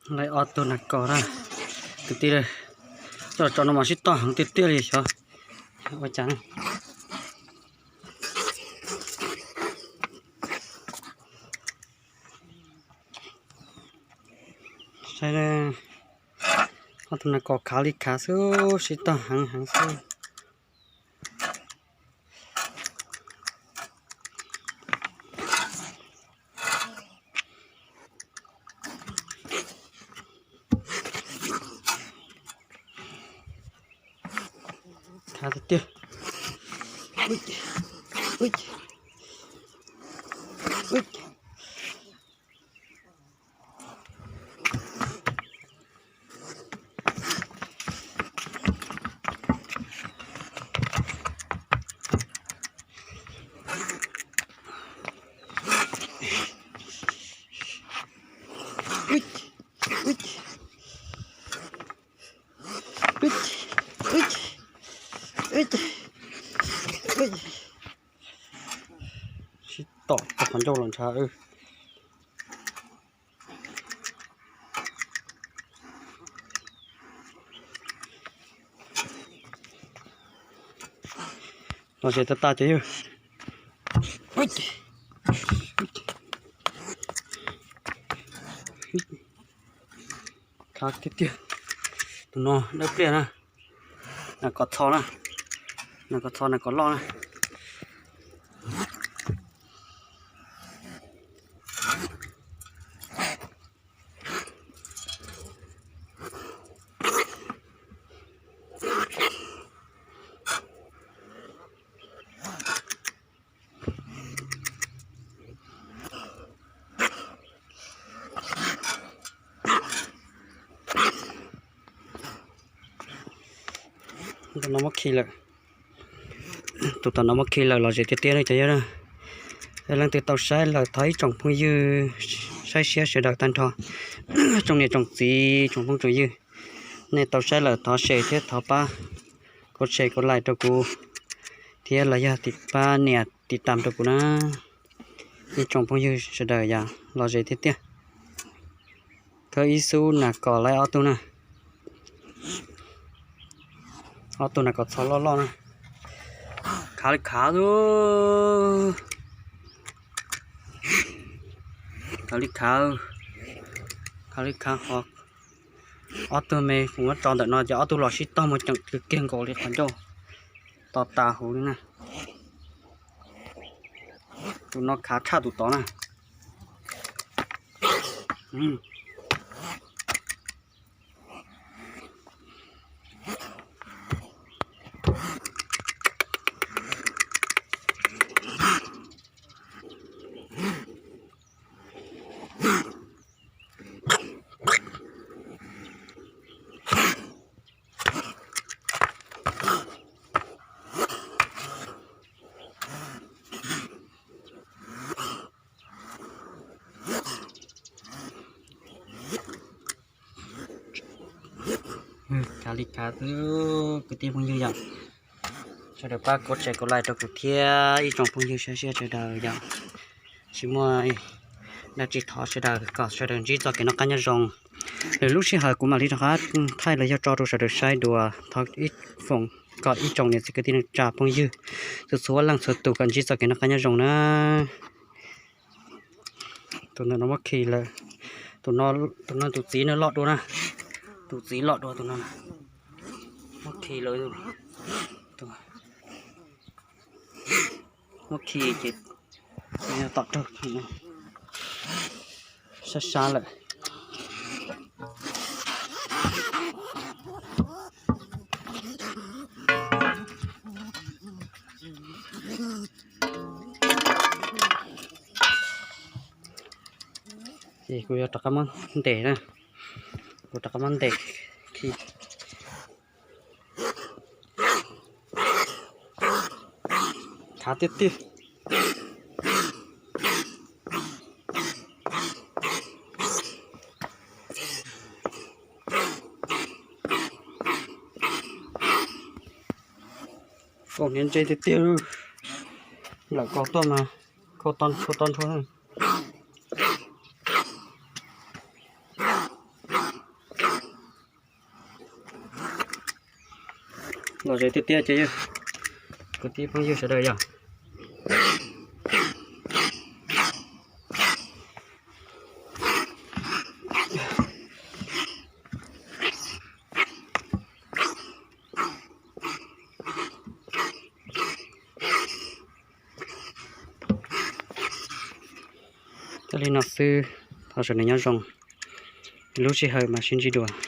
Laib ob tug nas kos na, kwv tij, coj tso no mas sib tog heev tiag tiag li xyov ua cas na. Saib, ob tug nas kos khav li khav xwb, sib tog heev heev xwb. Khav tiag tiag. Sib tom tau qhov ncauj los ntshav. Los zem tag tag ces yog khav tiag tiag. Tus no dawb pliaj na. Nas kos txho na, nas kos txho nas kos loj na. Tus no muab khi lawm. Tus tom no muab khi lawm los zem tiag tiag na cov yawg na. Leej twg tau saib lawm thov ib tsoom phooj ywg saib siab sawv daws tag nrho, tsoom niam tsoom txiv tsoom phooj tsoom ywg, nej tau saib lawm thov share thiab thov pab kom share kom like rau kuv thiab los yog pab nias tiv tam rau kuv na. Ib tsoom phooj ywg sawv daws yom, los zem tiag tiag. Khawb ib xub nas kos laib ob tug na. Ob tug nas kos txho loj loj na. Khav li khav, khav li khav, khav li khav ho. Ob tug me kuv muab tso ntawm no ces ob tug los sib tog mus ceem kiag nkaus li qhov ncauj to tas huv li na. Tus no khav tshaj tus tod na. Khav li khav xwb kwv tij phooj ywg yom. Sawv daws pab kom share kom like rau kuv thiab ib tsoom phooj ywg saib siab sawv daws yom. Tsis muaj dab tsi thov sawv daws kom sawv daws ntsib txoj kev noj qab nyob zoo. Lwm lub sij hawm kuv mam li rov qab thaij los yog tso rau sawv daws saib dua. Thov ib foom kom ib tsoom niam txiv kwv tij neej tsa phooj ywg txhua txhua leej txhua tus kom ntsib txoj kev noj qab nyob zoo na. Tus ntawm no muab khi lawm. Tus no, tus no tus txiv no loj dua na. Tus txiv loj dua tus no. Muab khi lawm. Muab khi ces tom raug sab sab lawm. Ces kuv yuav rov qab muab ntes na. Kuv rov qab muab ntes khi. Khav tiag tiag. Kaus hniav ntse tiag tiag. Lawm kaus tuaj mas khau toj ntshua toj ntshua. Lom zem tiag tiag ces yog kwv tij phooj ywg sawv daws yog. Tau li no xwb, thov sawv daws nyob zoo, lub sij hawm mam sib ntsib dua.